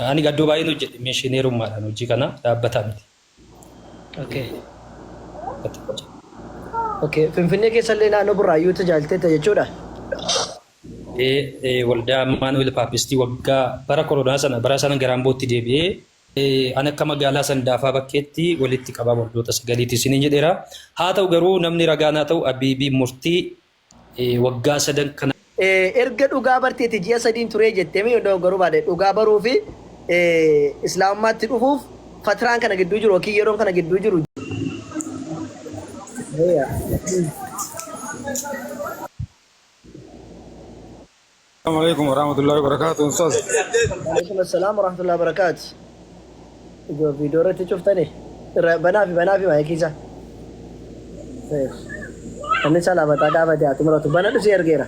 Ani iddoo baay'een hojjedhe mishineerummaadhaan hojii kana dhaabbataa miti. Okay. Okay. Finfinnee keessallee naannoo Burraayyuu tajaajilteetta jechuudha. Waldaa Amaanu'el Paappistii waggaa bara koronaa sana bara sana gara Ambootti deebi'ee ani akka magaalaa Sandaafaa bakkeetti walitti qabaa waldoota sagaliiti isiniin jedheera. Haa ta'u garuu namni ragaa naa ta'u Abiibii Murtii waggaa sadan kana Erga dhugaa barteeti ji'a sadiin turee jettee mee dogoggoruu baadhe dhugaa baruu fi islaamummaatti dhufuuf fatraan kana gidduu jiru yookiin yeroon kana gidduu jiru. Assalamu alaikum warahmatullahi wabarakatuh. Ustaz. Waalaikum assalam warahmatullahi wabarakatuh. Ijoo viidiyoo irratti cuftani. Irra banaa fi banaa fi maayikii isaa. Inni salaamataa gaafate haa xumuratu. Bana dhusee ergeera.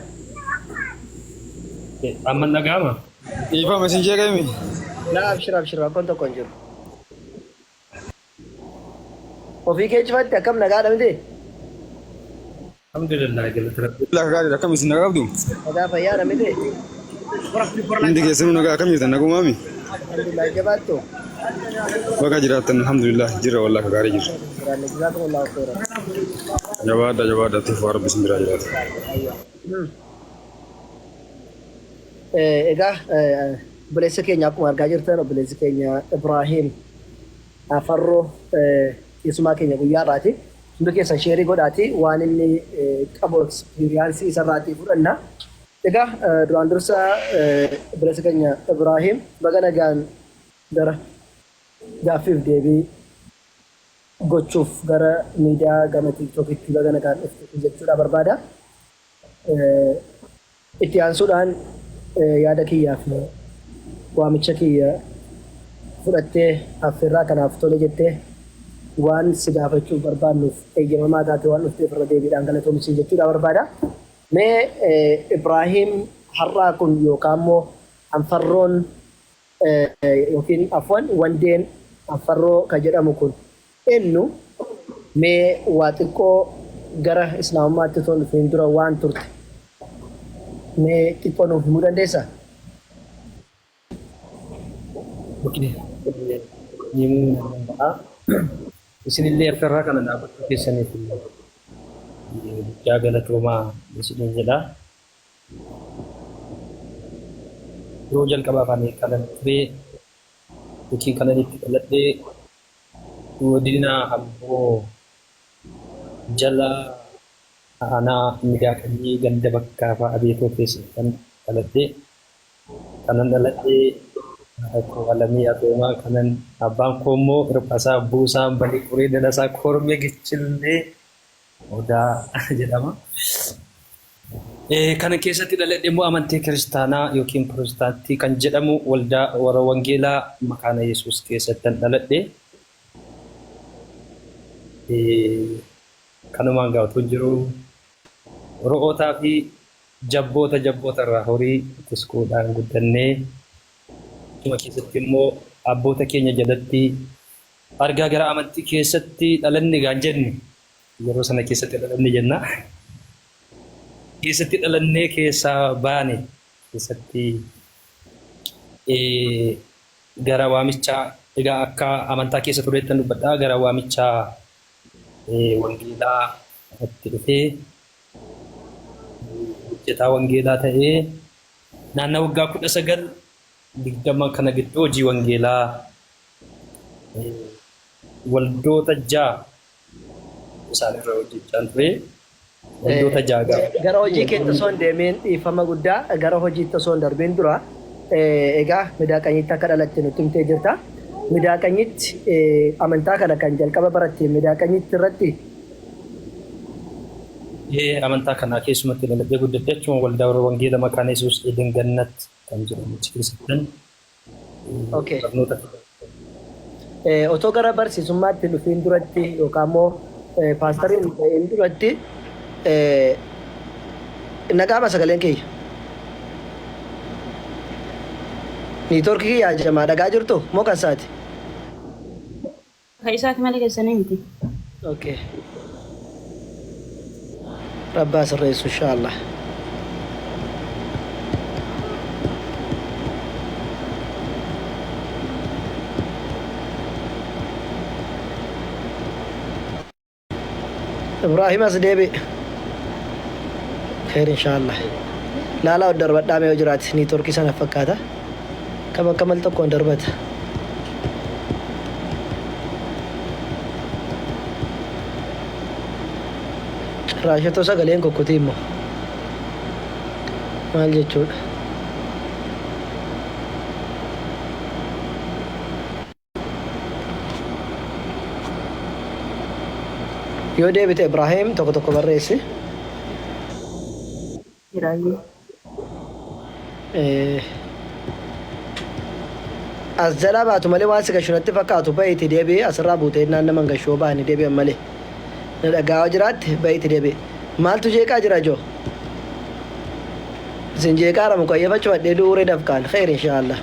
Amma dhaga'ama. Dhiifama isin jeeqeemi. Laa abshir abshir rakkoon tokko hin jiru. Ofii kee cufatte akkam nagaadha miti? Alhamdulillah galata rabbi. Laka gaariidha akkam isin nagaa qabdu? Nagaa fayyaadha miti? Hundi keessanuu nagaa akkam jirtan nagumaami? Alhamdulillah jabaattu. Baga jiraattan alhamdulillah jirra wallahi akka gaarii jirra. Jiraanne jazaakumullahu khairan. Jabaadha jabaadha itti fufaa rabbi isin biraa jiraata. Egaa obboleessa keenya akkuma argaa jirtan obboleessi keenya Ibraahim Afarroo keessumaa keenya guyyaa har'aati. Hundi keessan sheerii godhaati waan inni qabu ekspiriyaansii isarraatii fudhanna. Egaa duraan dursa obboleessa keenya Ibraahim baga nagaan gara gaaffiif deebii gochuuf gara miidiyaa gama tiiktookitti baga nagaan dhufte jechuudha barbaada. Itti aansuudhaan yaada kiyyaa fi waamicha kiyya fudhattee affeerraa kanaaf tole jettee waan si gaafachuuf barbaannuuf eeyyamamaa taatee waan dhufteef irra deebiidhaan galatoomi siin jechuudhaa barbaada. Mee Ibraahim har'aa kun yookaan immoo Anfarroon Yookiin afwan wandeen anfarroo ka jedhamu kun ennu? Mee waa xiqqoo gara islaamummaatti otoo hin dhufiin dura waan turte mee xiqqoo nuuf himuu dandeessaa? Okay. Himuu nan danda'a. Isinillee affeerraa kana naa gochuu keessaniif guddaa galatoomaa isiniin jedha. Yeroo jalqabaaf ani kanan ture yookiin kanan itti dhaladhe godina Amboo jala aanaa Midaaqanyii ganda Bakkaafaa Abeetoo keessatti kan dhaladhe. Kanan dhaladhe haadha koo Alamii Atoomaa kanan abbaan koo immoo Hirphasaa Buusaa Balii Qoree Dalasaa Kormee Gichillee Odaa jedhama. Kana keessatti dhaladhe immoo amantii kiristaanaa yookiin pirootestaantii kan jedhamu waldaa warra wangeelaa makaana Yesuus keessattan dhaladhe. Kanumaan gaa utuu jiru ro'ootaa fi jabboota jabboota irraa horii tiskuudhaan guddannee achuma keessatti immoo abboota keenya jalatti argaa gara amantii keessatti dhalanne gaan jenne yeroo sana keessatti dhalanne jenna. Keessatti dhalannee keessaa baane keessatti gara waamichaa egaa akka amantaa keessa tureettan dubbadha gara waamichaa wangeelaa itti dhufee hojjetaa wangeelaa ta'ee naannoo waggaa 19 20 kana gidduu hojii wangeelaa waldoota 6 isaan irra hojjechaan ture. Waldoota 6 gaafa. Gara hojii keetti osoo hin deemiin dhiifama guddaa gara hojiitti osoo hin darbiin dura egaa Midaaqanyitti akka dhalatte nutti himtee jirta. Midaaqanyitti amantaa kana kan jalqaba baratte Midaaqanyitti irratti? Ee amantaa kana keessumatti dhaladhee guddadhe achuma waldaa warra wangeela makaana Yesuus Eden Gannat kan jedhamu achi keessattan Okay. barnoota Otoo gara barsiisummaatti hin dhufiin duratti yookaan immoo paastarii hin ta'in duratti nagaama sagaleen kiyya. Niitoorkii kiyya jamaa dhagaa jirtu moo kan isaati? Ka isaati malee keessanii miti. Okay. Rabbaa sirreessu inshaallah. Ibraahim as deebi'i. Kheer inshaallah. Laalaa ol darbadhaa mee yoo jiraate niitworkii sana fakkaata. Kam akka mal tokkoon darbata. Cirraashatoo sagaleen kukkutii immoo. Maal jechuudha? Yoo deebite Ibraahim tokko tokko barreessi. Jiraayyee. As jalaa baatu malee waan si gashu natti fakkaatu ba'iiti deebi'i asirraa buutee innaan nama hin gashu yoo ba'anii deebi'an malee. Na dhaga'aa jiraatte ba'iiti deebi'i. Maaltu jeeqaa jira joo? Isin jeeqaara mukayyafa cufadhee du'uuree dafqaan kheyr inshaallah.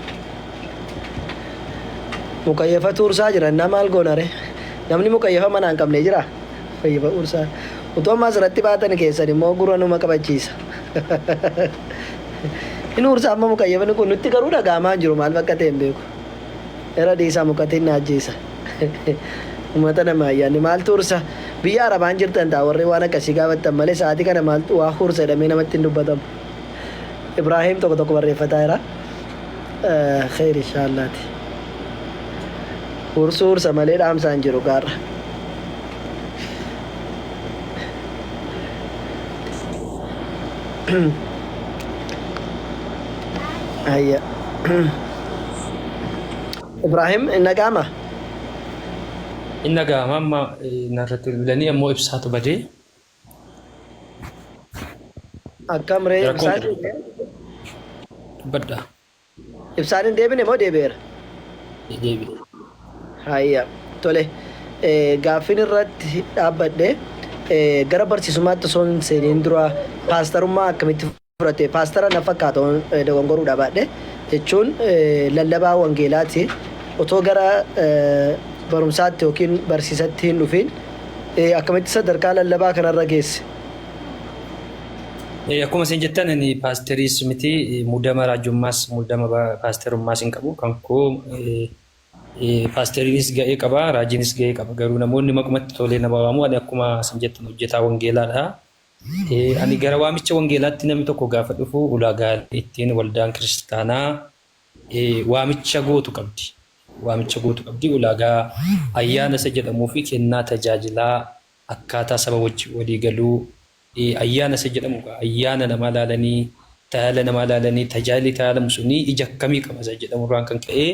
Mukayyafa uursaa jira innaa maal goona ree? Namni mukayyafa manaa hin qabne jira? Mukayyafa uursaa. Utuu amma asirratti baatan keessan immoo gurra numa qabachiisa. Hin uursaa amma mukayyafni kun nutti garuu dhaga'amaa hin jiru maal bakka ta'e hin beeku. Era dhiisaa mukatiin na ajjeesa. Uummata nama ayyaanni maaltu uursa? Biyya Arabaan jirtan ta'a warri waan akkasii gaafattan malee sa'aatii kana maaltu waa uursa jedhamee namatti hin dubbatamu. Ibraahim tokko tokko barreeffataa jira. Kheyr inshaallaati. Hursuu hursa malee dhaamsaa hin jiru gaarra. Hayya. Ibrahim nagaama? Inni dhaga'ama amma narratti bilbilanii ammoo ibsaatu badee. Akkam ree Rakkoon ibsaan jiru. deebi'e? Dubbadha. Ibsaan hin deebine moo deebi'eera? Deebi'e. Hayya tole gaaffiin irratti dhaabbadhe gara barsiisummaatti osoo hin seeniin dura paastarummaa akkamitti fudhatte? Paastara na fakkaata dogongoruudha baadhe jechuun lallabaa wangeelaati. Otoo gara barumsaatti yookiin barsiisatti hin dhufiin akkamitti sadarkaa lallabaa kanarra geesse? Akkuma isin jettan ani paasteriis miti muudama raajummaas muudama paasterummaas hin qabu. Kan koo paasteriinis ga'ee qaba raajiinis ga'ee qaba. Garuu namoonni maqumatti tolee nama waamu ani akkuma isin jettan hojjetaa wangeelaadha. Ani gara waamicha wangeelaatti namni tokko gaafa dhufu ulaagaalee ittiin waldaan kiristaanaa waamicha gootu qabdi. Waamicha gootu qabdi ulaagaa ayyaana isa jedhamuu fi kennaa tajaajilaa akkaataa saba wajjin walii galuu ayyaana isa jedhamu egaa ayyaana namaa laalanii tajaajila namaa laalanii tajaajilli tajaajilamu suni ija akkamii qaba isa jedhamu irraan kan ka'e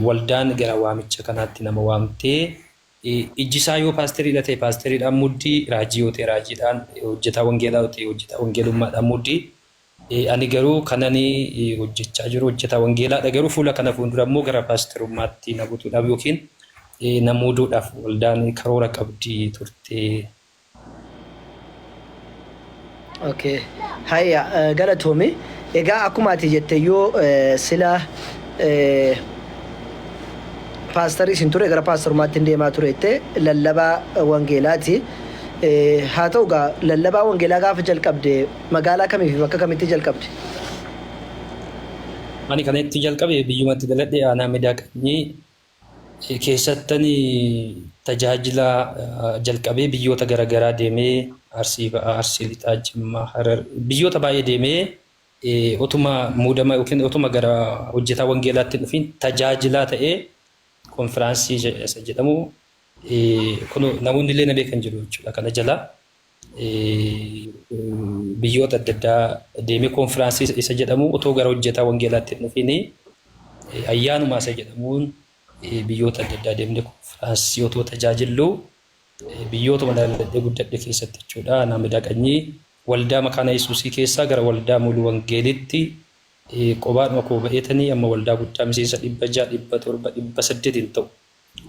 waldaan gara waamicha kanaatti nama waamtee ijji isaa yoo paasteriidha ta'e paasteriidhaan muddii raajii yoo ta'e raajiidhaan hojjetaa wangeelaa yoo ta'e hojjetaa wangeelummaadhaan muddii Ani garuu kanani hojjechaa jiru hojjetaa wangeelaadha garuu fuula kana fuuldura immoo gara paasterummaatti na butuudhaaf yookiin na muuduudhaaf waldaan karoora qabdi turte. Okay. Hayya galatoomi. Egaa akkuma ati jette iyyuu sila paastarii isin ture gara paastarummaatti hin deemaa ture jette lallabaa wangeelaati. Haa ta'u egaa lallabaa wangeelaa gaafa jalqabde Magaalaa kamii fi bakka kamitti jalqabde? Ani kan itti jalqabe biyyumatti dhaladhe aanaa Midaa Qanyii keessattan tajaajila jalqabee biyyoota garaagaraa deemee Arsii Ba'aa, Arsii Lixaa, Jimmaa, Harar biyyoota baay'ee deemee otuma muudama yookiin otuma gara hojjetaa wangeelaatti hin dhufiin tajaajilaa ta'ee konfiraansii isa jedhamu kun namoonni illee na beekan jiru jechuudha kana jala. Biyyoota adda addaa deemee konfiraansii isa jedhamu otoo gara hojjetaa wangeelaatti hin dhufiin ayyaanuma isa jedhamuun biyyoota adda addaa deemnee konfiraansii otoo tajaajillu biyyootuma dhaladhee guddadhe keessatti jechuudha. Naamidaa Qanyii waldaa Makaana Yesuusii keessaa gara waldaa Mulu Wangeelitti qobaadhuma koo ba'eetanii amma waldaa guddaa miseensa 600, 700, 800 hin ta'u.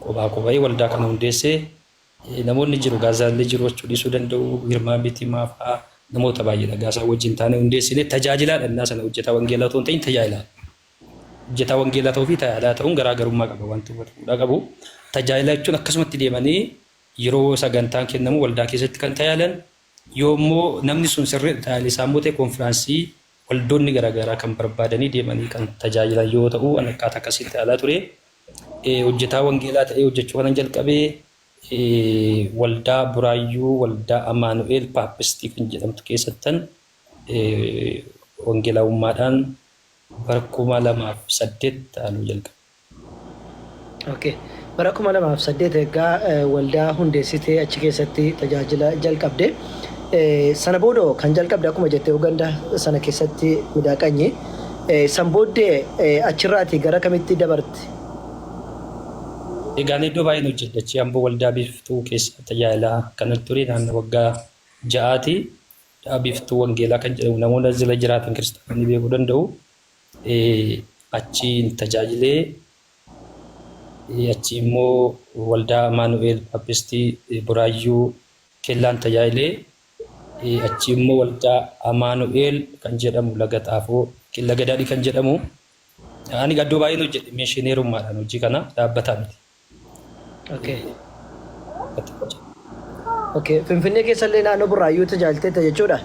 Qobaa koo ba'ee waldaa kana hundeessee Namoonni jiru Gaazaallee jiru jechuu dhiisuu danda'u Girmaa Bitimaa fa'aa namoota baay'eedha Gaazaa wajjin taanee hundeessine tajaajilaadha innaa sana hojjetaa wangeelaa otoo hin ta'in tajaajilaa. Hojjetaa wangeelaa ta'uu fi tajaajilaa ta'uun garaagarummaa qaba wanti hubatamuudhaa qabu. Tajaajilaa jechuun akkasumatti deemanii yeroo sagantaan kennamu waldaa keessatti kan tajaajilan yoo immoo namni sun sirriidha tajaajilli isaa immoo ta'e konfiraansii waldoonni garaagaraa kan barbaadanii deemanii kan tajaajilan yoo ta'u an akkaataa akkasitti tajaajilaa ture. Hojjetaa wangeelaa ta'ee hojjechuu kanan jalqabe Waldaa Buraayyuu Waldaa Amaanu'eel Paappistii kan jedhamtu keessattan wangeelaawummaadhaan bara 2008 ta'aluu jalqabe. Okay. Bara 2008 egaa waldaa hundeessitee achi keessatti tajaajila jalqabde. Sana booda kan jalqabde akkuma jette Uganda sana keessatti Midaaqanyi. San booddee achirraatii gara kamitti dabarte? Egaan iddoo baay'een hojjedhe. Achi Amboo Waldaa Biiftuu keessa tajaajilaa kanan ture naannoo waggaa ja'aati. Waldaa Biiftuu Wangeelaa kan jedhamu namoonni as jala jiraatan kiristaanonni beekuu danda'u. Achiin tajaajilee achi immoo Waldaa Amaanu'eel Baappistii Buraayyuu Kellaan tajaajilee achi immoo Waldaa Amaanu'eel kan jedhamu Laga Xaafoo Laga Daadhii kan jedhamu. Ani iddoo baay'een hojjedhe mishineerummaadhaan hojii kana dhaabbataa miti. Okay. Okay. Finfinnee keessallee naannoo Burraayyuu tajaajilteetta jechuudha?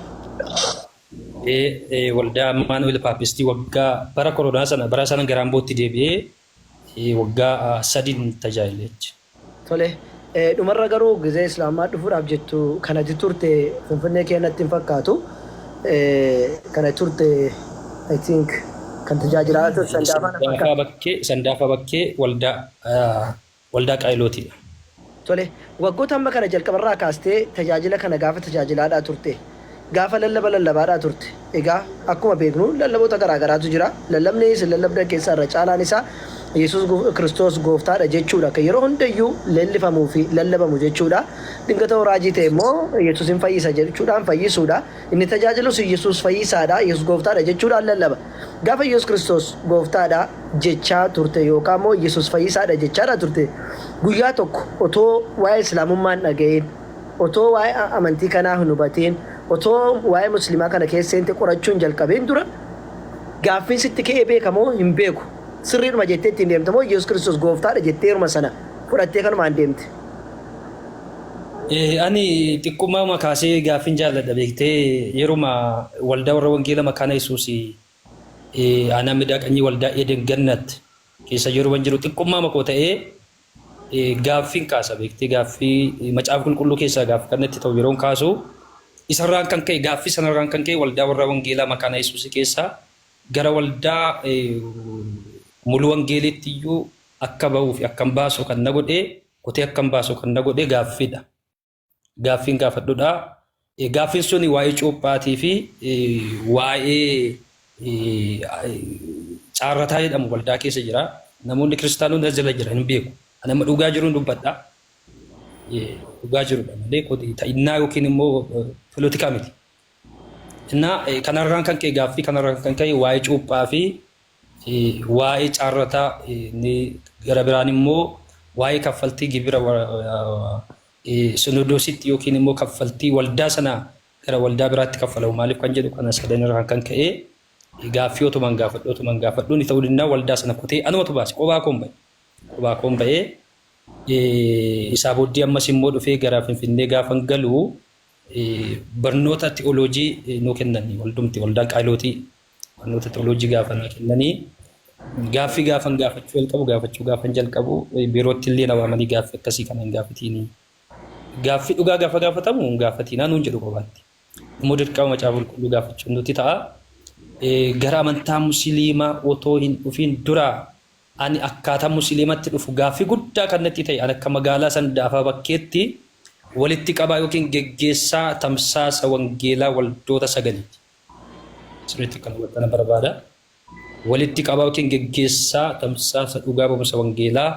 Waldaa Amaanu'eel Paappistii waggaa bara koronaa sana bara sana gara Ambootti deebi'ee waggaa sadiin tajaajile jechuudha. Tole. Dhumarra garuu gizee Islaamaa dhufuudhaaf jettu kanati turte Finfinnee keenyatti hin fakkaatu. Kana turte, I think, kan tajaajilaa turte Sandaafaa na fakkaata. Sandaafaa Bakkee waldaa Qaayilootiidha. Tole. Waggoota amma kana jalqabarraa kaastee tajaajila kana gaafa tajaajilaadhaa turte, gaafa lallaba lallabaadhaa turte. Egaa akkuma beeknu lallaboota garaa garaatu jira. Lallabni isin lallabdan keessaa irra caalaan isaa Yesuus Kiristoos gooftaadha jechuudha. Kan yeroo hundayyuu leellifamuu fi lallabamu jechuudha. Dingata raajii ta'e immoo Yesuus hin fayyisa jechuudhaan fayyisuudha. Inni tajaajilus Yesuus fayyisaadha, Yesuus gooftaadha jechuudhaan lallaba. Gaafa Yesuus Kiristoos gooftaadha jechaa turte yookaan immoo Yesuus fayyisaadha jechaadha turte, guyyaa tokko otoo waa'ee Islaamummaa hin dhaga'iin, otoo waa'ee amantii kanaa hin hubatiin, otoo waa'ee Musliimaa kana keessa seente qorachuu hin jalqabiin dura gaaffiin sitti ka'ee beeka moo hin beeku? Sirriidhuma jettee ittiin deemte moo Yesuus Kiristoos gooftaadha jettee yeruma sana fudhattee kanumaan deemte? Ani xiqqummaa kaasee gaaffiin jaalladha beektee. Yeruma waldaa warra wangeela Makaana Yesuus aanaa Midaaqanyii waldaa Eden Gannat keessa yeroo jiru xiqqummaa makoo ta'ee gaaffiin kaasa beektee. Gaaffii macaafa qulqulluu keessaa gaaffii kan natti ta'u yeroon kaasu, isarraan kan ka'e, gaaffii sanarraan kan ka'e, waldaa warra wangeelaa Makaana Yesuus keessaa gara waldaa mulu wangeeliitti iyyuu akka bahuu fi akkan baasu kan na godhee, kutee akkan baasu kan na godhee gaaffiidha. Gaaffiin gaafadhudha. Gaaffiin sun waa'ee cuuphaatii fi waa'ee caarrataa jedhamu waldaa keessa jira. Namoonni kiristaanonni as jala jiran hin beeku. Ani amma dhugaa jiruun dubbadha. Dhugaa jirudha malee kun ta'innaa yookiin immoo polotikaa miti. Innaa kanarraan kan ka'e, gaaffii kanarraan kan ka'e, waa'ee cuuphaa fi waa'ee caarrataa, inni gara biraan immoo waa'ee kaffaltii gibira sinodositti yookiin immoo kaffaltii waldaa sana gara waldaa biraatti kaffalamu maaliif kan jedhu, kana sadan irraan kan ka'e gaaffii otuman gaafadhu ni ta'uu dinnaa waldaa sana kutee anumatu baase, qobaa koon ba'e. Qobaa koon ba'ee isaa booddee ammas immoo dhufee gara Finfinnee gaafan galu barnoota ti'ooloojii nuu kennanii, waldumti waldaan qaayilootii barnoota ti'ooloojii gaafa naa kennanii, gaaffii gaafan gaafachuu jalqabu, gaafachuu gaafan jalqabu, biirootti illee na waamanii gaaffii akkasii kana hin gaafatiini. Gaaffii dhugaa gaafa gaafatamu hin gaafatinaa nuun jedhu qobaatti. Immoo dirqama macaafa qulqulluu gaafachuun nuti ta'a. Gara amantaa Musliimaa otoo hin dhufin dura ani akkaataa Musliimatti dhufu gaaffii guddaa kan natti ta'e, ani akka magaalaa Sandaafaa Bakkeetti walitti qabaa yookiin geggeessaa tamsaasa wangeelaa waldoota sagaliiti. Sirriitti kan hubattana barbaada. Walitti qabaa yookiin geggeessaa tamsaasa dhugaa ba'umsa wangeelaa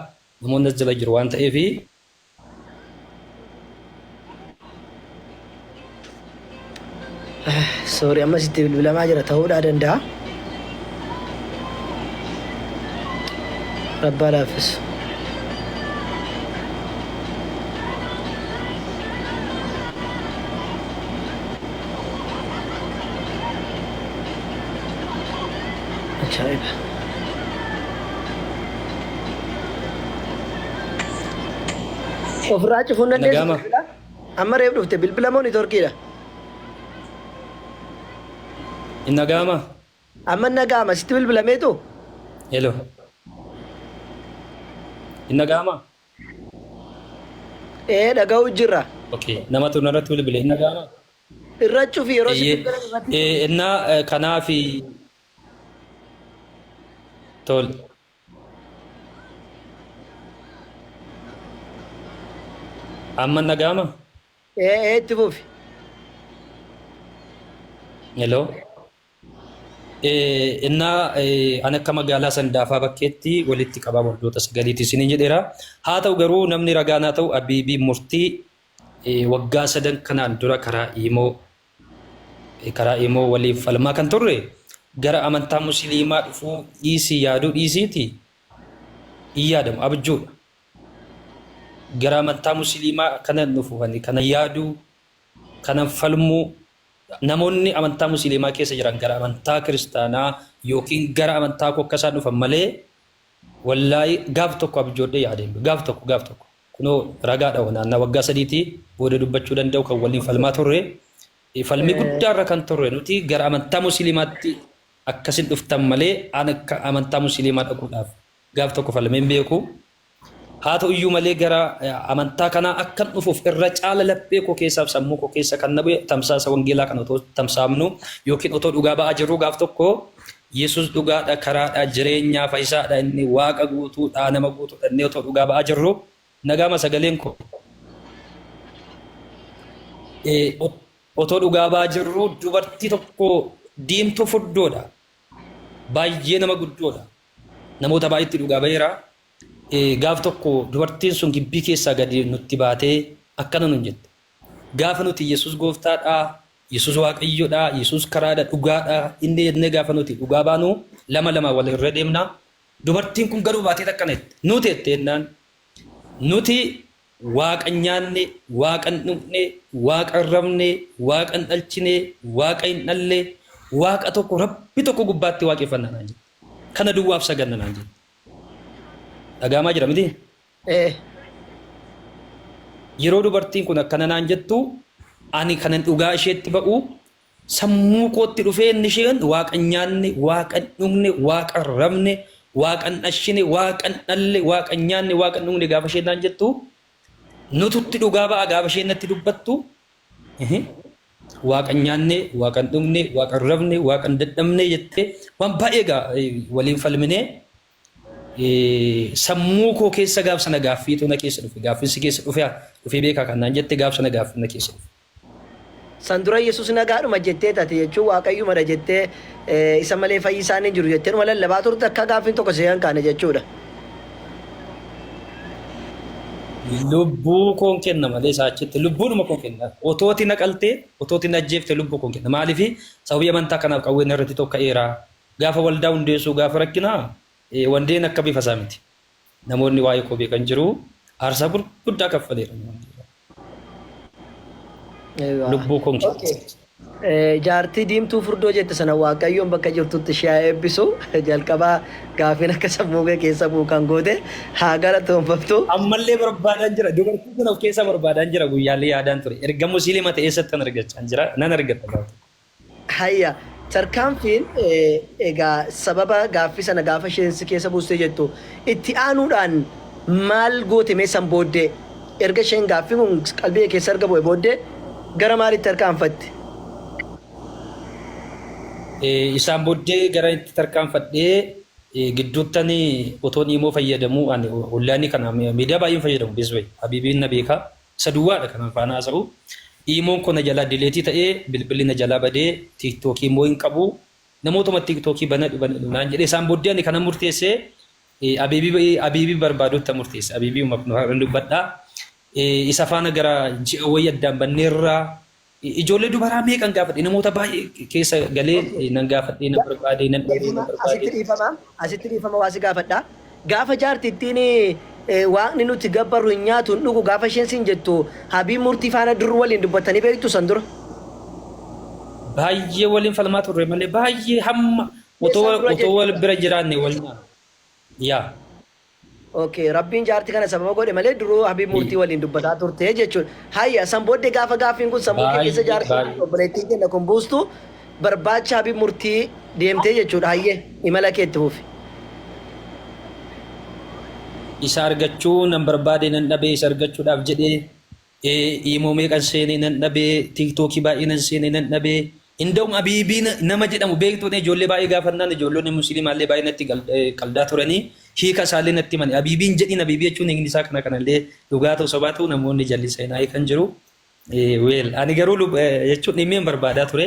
namoonni as jala jiru waan ta'eef, Sorry, ammas itti bilbilamaa jira ta'uudhaa danda'a. Rabbaa laaffisu. Ajaa'iba. Ofirraa cufuun dandeessu Nagaama. bilbila? Amma reef dhufte, bilbila moo networkiidha? Hin nagaama. Amma nagaama, sitti bilbilameetu? Hello. Hin nagaama. Ee, dhaga'uu jirra. Okay. Namatu narratti bilbile. Hin dhaga'amaa? Irra cufi, yeroo si Eeyyee. bilbilan irratti cufi. Innaa kanaafi tol. Amma hin dhaga'amaa? Ee, itti fufi. Hello. Innaa an akka magaalaa Sandaafaa bakkeetti walitti qabaa waldoota sagaliiti isiniin jedheera. Haa ta'u garuu namni ragaa naa ta'u Abiibii Murtii waggaa sadan kanaan dura karaa iimoo waliif falmaa kan turre gara amantaa musliimaa dhufuu dhiisii, yaaduu dhiisiiti, hin yaadamu, abjuudha. Gara amantaa musliimaa kana dhufu kana yaaduu kana falmuu, namoonni amantaa musliimaa keessa jiran gara amantaa kiristaanaa yookiin gara amantaa koo akka isaan dhufan malee, wallaahi gaaf tokko abjoodhee yaadeen gaaf tokko, gaaf tokko kunoo ragaadha. Naannaa waggaa 3tii booda dubbachuu danda'u kan waliin falmaa turre, falmii guddaarra kan turre, nuti gara amantaa musliimaatti akkasin dhuftan malee an akka amantaa musliimaa dhaquudhaaf gaaf tokko falmeen beeku. Haa ta'u iyyuu malee gara amantaa kanaa akkan dhufuuf irra caala laphee koo keessaaf sammuu koo keessa kan na bu'e tamsaasa wangeelaa kan otoo tamsaafnu yookiin otoo dhugaa ba'aa jirru gaaf tokko Yesus dhugaadha, karaadha, jireenyaa, fayyisaadha, inni waaqa guutuudha, nama guutuudha inni otoo dhugaa ba'aa jirru nagaama sagaleen koo. Otoo dhugaa ba'aa jirru dubartii tokko diimtuu furdoodha. Baay'ee nama guddoodha. Namoota baay'eetti dhugaa ba'eera. Gaaf tokko dubartiin sun gibbii keessaa gadi nutti baatee akkana nun jette. Gaafa nuti Yesus gooftaadha, Yesus waaqayyoodha, Yesus karaadha, dhugaadha, inni jennee gaafa nuti dhugaa baanu lama lama wal irra deemna. Dubartiin kun garuu baatee akkana jette. Nuti jette jennaan, nuti waaqa hin nyaanne, waaqa hin dhugne, waaqa hin rafne, waaqa hin dhalchine, waaqa hin dhalle, waaqa tokko, rabbi tokko gubbaatti waaqeffanna naan jette. Kana duwwaaf saganna naan jette. Dhagaamaa jira miti? Ee. Yeroo dubartiin kun akkana naan jettu ani kanan dhugaa isheetti ba'u sammuu kootti dhufee inni isheen waaqa hin nyaanne, waaqa hin dhugne, waaqa hin rafne, waaqa hin dhashine, waaqa hin dhalle, waaqa hin nyaanne, waaqa hin dhugne gaafa isheen naan jettu, nututti dhugaa ba'a gaafa isheen natti dubbattu, waaqa hin nyaanne, waaqa hin dhugne, waaqa hin rafne, waaqa hin dadhabne jettee waan baay'ee gaa waliin falminee, sammuu koo keessa gaaf sana gaaffiitu na keessa dhufe. Gaaffiinsi keessa dhufe dhufee beekaa kan naan jette gaaf sana gaaffiin na keessa dhufe. San dura Yesus nagaadhuma jettee taate jechuun waaqayyumadha jettee, isa malee fayyisaan hin jiru jettee dhuma lallabaa turte, akka gaaffiin tokko si hin kaane jechuudha. Lubbuu koon kenna malee isaa achitti lubbuudhuma koon kenna. Otooti na qaltee, otooti na ajjeefte, lubbuu koon kenna. Maaliif? Sababii amantaa kanaaf qawween irratti tokka'eera. Gaafa waldaa hundeessuu, gaafa rakkinaa wandeen akka bifa isaa miti. Namoonni waa'ee koo beekan jiru. Aarsaa gurguddaa kaffaleera. Lubbuu koon kenna. Jaartii diimtuu furdoo jette sana Waaqayyoon bakka jirtutti ishee haa eebbisu. Jalqabaa gaaffiin akka sammuu kee keessa bu'u kan goote haa galatoonfamtu. Ammallee barbaadaan jira. Dubartii sana of keessa barbaadaan jira. Guyyaalee yaadaan ture. Erga musliima ta'e eessatti nan argachaa jira. Nan argadha gaafa. Hayya, tarkaanfiin egaa sababa gaaffii sana gaafa isheen si keessa buustee jettu itti aanuudhaan maal goote mee san booddee? Erga isheen gaaffiin kun qalbii kee keessa erga bu'e booddee gara maalitti tarkaanfatte? Isaan booddee gara itti tarkaanfadhee gidduuttani otoon iimoo fayyadamuu, ani onlaayinii kana miidiyaa baay'een fayyadamu beesbay Habiibiin na beekaa, isa duwwaadha kanan faana haasa'u. Iimoon koo na jalaa delete ta'ee, bilbilli na jalaa badee, tiiktookii immoo hin qabu. Namootuma tiiktookii banadhu banadhu naan jedhee, isaan booddee ani kanan murteessee Abiibii barbaadutti murteesse. Abiibii har'an dubbadhaa. Isa faana gara ji'a wayii addaan banneerraa ijoollee dubaraa meeqan gaafadhe, namoota baay'ee keessa galee nan gaafadhe, nan barbaade, nan dhabee, nan Dhiifama, asitti barbaade. Dhiifama, asitti dhiifama, waa si gaafadha. Gaafa jaartittiin waaqni nuti gabbarru hin nyaatu hin dhugu gaafa isheen siin jettu, Habiib Murtii faana dur waliin dubbattanii beektu san dura? Baay'ee waliin falmaa turre malee, baay'ee hamma otoo San dura otoo wal jechuudha. bira jiraanne wal nyaanna. Yaa. Okay, Rabbiin jaartii kana sababa godhe malee duruu Habiib Murtii waliin dubbataa turte jechuudha. Hayya, san booddee gaafa gaaffiin kun sammuu kee keessa Baay'ee jaartii baay'ee. obboleettiin kenna kun buustu barbaacha Habiib Murtii deemtee jechuudha. Hayyee, imala kee itti fufi. Isa argachuu nan barbaade, nan dhabee isa argachuudhaaf jedhee. Imoo meeqan seenee nan dhabee, tiiktookii baay'ee nan seenee nan dhabee. Inda'um Abiibii nama jedhamu beektuun ijoollee baay'ee gaafannaan ijoollonni musliimaallee baay'ee natti qaldaa turanii hiika isaallee natti himani. Abiibiin jedhiin Abiibii jechuun hiikni isaa kana kanallee dhugaa ta'u sobaa ta'u namoonni jalli seenaa kan jiru. Well ani garuu jechuun dhimmeen barbaadaa ture.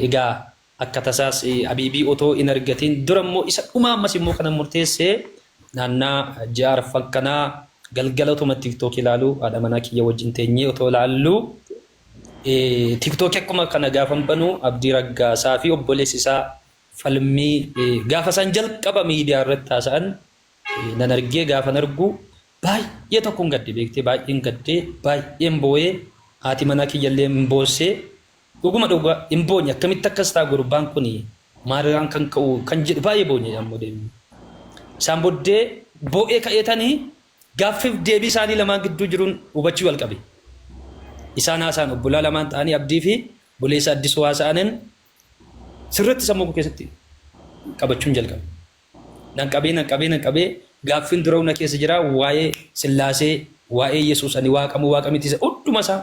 Egaa akka tasaas Abiibii otoo hin argatiin dura immoo isa dhumaa ammas immoo kanan murteesse naannaa ji'a arfan kanaa galgala otuma TikTok ilaalu haadha manaa kiyya wajjin teenyee otoo ilaallu TikTok akkuma kana gaafan banu Abdii Raggaasaa fi obboleessi isaa falmii gaafa isaan jalqaba miidiyaa irratti haasa'an nan argee gaafan argu baay'ee tokkon gadde beektee baay'een gaddee baay'een boo'ee haati manaa kiyyallee hin boossee dhuguma dhuga hin boonye akkamitti akkas ta'a gurbaan kun maalirraan kan ka'u kan jedhu baay'ee boonye ammoo deemne. Isaan booddee boo'ee ka'eetanii gaaffiif deebii isaanii lamaan gidduu jiruun hubachuu jalqabe. Isaan haasa'an obbolaa lamaan ta'anii Abdii fi obboleessa Addisuu haasa'anin sirriitti sammuu koo keessatti qabachuun jalqabe. Nan qabee nan qabee nan qabee gaaffiin dura na keessa jira waa'ee Sillaasee waa'ee Yesuus ani waaqa moo waaqa miti isa hunduma isaa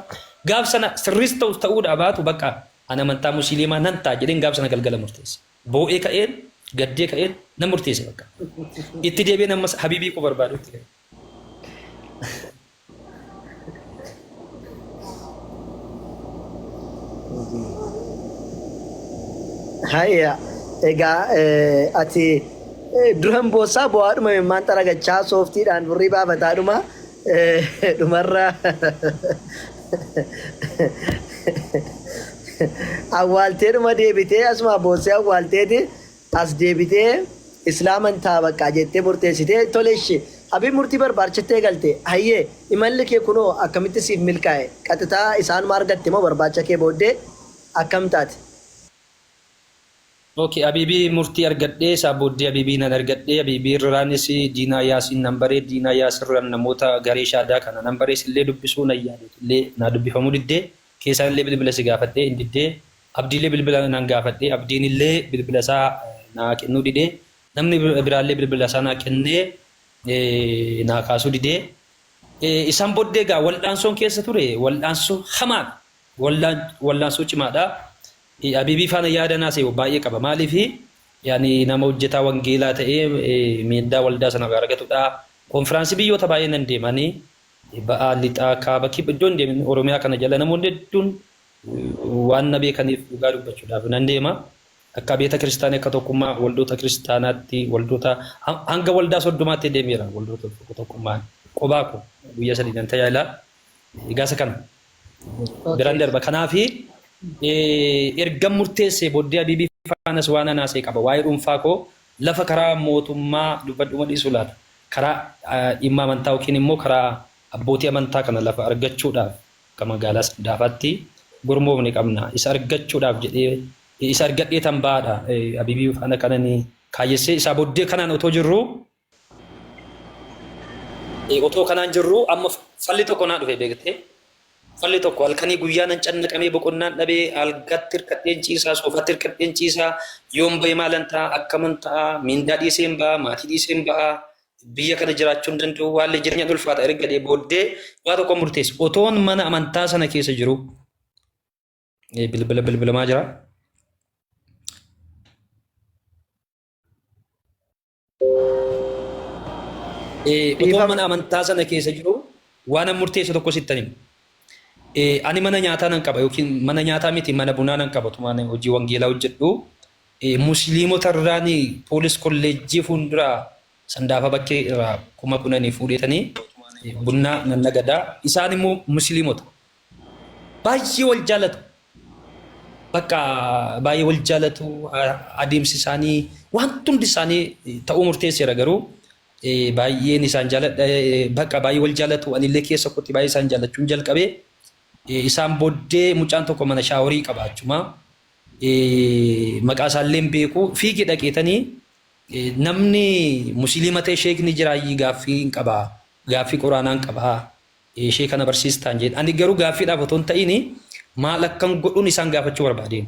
gaaf sana sirriis ta'u ta'uudhaa baatu bakka ani amantaa musliimaa nan ta'a jedheen gaaf sana galgala murteesse. Boo'ee ka'een gaddee ka'een nan murteesse bakka. Itti deebi'een ammas habiibii koo barbaadutti ka'e. Hayya egaa ati duran boossaa bo'aadhuma imimmaan xaragachaa sooftiidhaan furrii baafataadhuma dhumarra awwaalteedhuma deebitee asuma boossee awwaalteeti As deebitee Islaaman ta'a baqqaa jettee murteessitee tole ishi Habiib murtii barbaachatte eegalte hayyee imalli kee kunoo akkamitti siif milkaa'e qaxitaa isaanuma argatte moo barbaacha kee booddee akkam taate? Ok Abiibii murtii argadhee isaa booddee Abiibii nan argadhee Abiibii irraanis Diinaa Yaasiin nan baree Diinaa Yaasirran namoota garee shaadaa kana nan baree sillee dubbisuu nan yaaleetullee naa dubbifamuu diddee Keessaanillee bilbila si gaafadhee hin diddee Abdiillee bilbila nan gaafadhe Abdiinillee bilbila isaa naa kennuu dide namni biraallee bilbila isaa naa kennee naa kaasuu dide Isaan booddee egaa wal'aansoon keessa ture wal'aansoo hamaadha wal'aansoo cimaadha Abiibii faana yaada naasee baay'ee qaba maaliif yaani nama hojjetaa wangeelaa ta'ee miindaa waldaa sana argatudha konfiraansii biyyoota baay'ee nan deemanii Ba'a, Lixaa, Kaaba, Kibba iddoo hin deemin Oromiyaa kana jala namoonni hedduun waan na beekaniif dhugaa dubbachuudhaaf nan deema. Akka beeta kiristaanii akka tokkummaa waldoota kiristaanaatti waldoota hanga waldaa soddomaatti deemeera waldoota tokko tokkummaan qobaa koo guyyaa sadii nan tajaajila. Egaa isa kana biraan darba. Kanaafi erga murteessee booddee Abiibii faanas waan anaasee qaba. Waa'ee dhuunfaa koo lafa karaa mootummaa dubbadhuma dhiisuu laata. Karaa dhimma amantaa yookiin immoo karaa abbootii amantaa kana lafa argachuudhaaf akka magaalaa Sandaafaatti gurmoofne qabna. Isa argachuudhaaf jedhee isa argadheetan ba'aadha. Abiibii faana kanani kaayyessee isaa booddee kanaan otoo jirruu otoo kanaan jirruu amma falli tokko naa dhufe beektee. Falli tokko halkanii guyyaa nan cannaqamee boqonnaan dhabee algatti hirkadheen ciisaa soofatti hirkadheen ciisaa yoon ba'e maalan ta'a akkaman ta'a miindaa dhiiseen ba'a maatii dhiiseen ba'a biyya kana jiraachuu hin danda'u haalli jireenya ulfaata erga jedhee booddee waa tokko murteesse otoon mana amantaa sana keessa jiru bilbila bilbilamaa jira. Otoo Dhiifama. mana amantaa sana keessa jiru waan an murteesse tokko sittan hima. Ani mana nyaataa nan qaba yookiin mana nyaataa miti mana bunaa nan qaba tumaan hojii wangeelaa hojjedhu. Musliimota irraan poolis kolleejjii fuuldura Sandaafa bakkee irraa 10,000 fuudheetanii bunnaa nan nagadaa. Isaan immoo musliimota. Baay'ee wal jaalatu. Bakka baay'ee wal jaalatu adeemsi isaanii wanti hundi isaanii ta'uu murteesseera garuu baay'een isaan jaaladha bakka baay'ee wal jaalatu anillee keessa kootti baay'ee isaan jaalachuun jalqabe isaan booddee mucaan tokko mana shaaworii qaba achuma maqaa isaallee hin beeku fiigee dhaqeetanii namni musliima ta'e sheekni jiraayyii gaaffii hin qaba gaaffii quraanaa hin qaba ishee kana barsiistaan jedhe. Ani garuu gaaffiidhaaf otoo hin ta'in maal akkan godhuun isaan gaafachuu barbaadeen.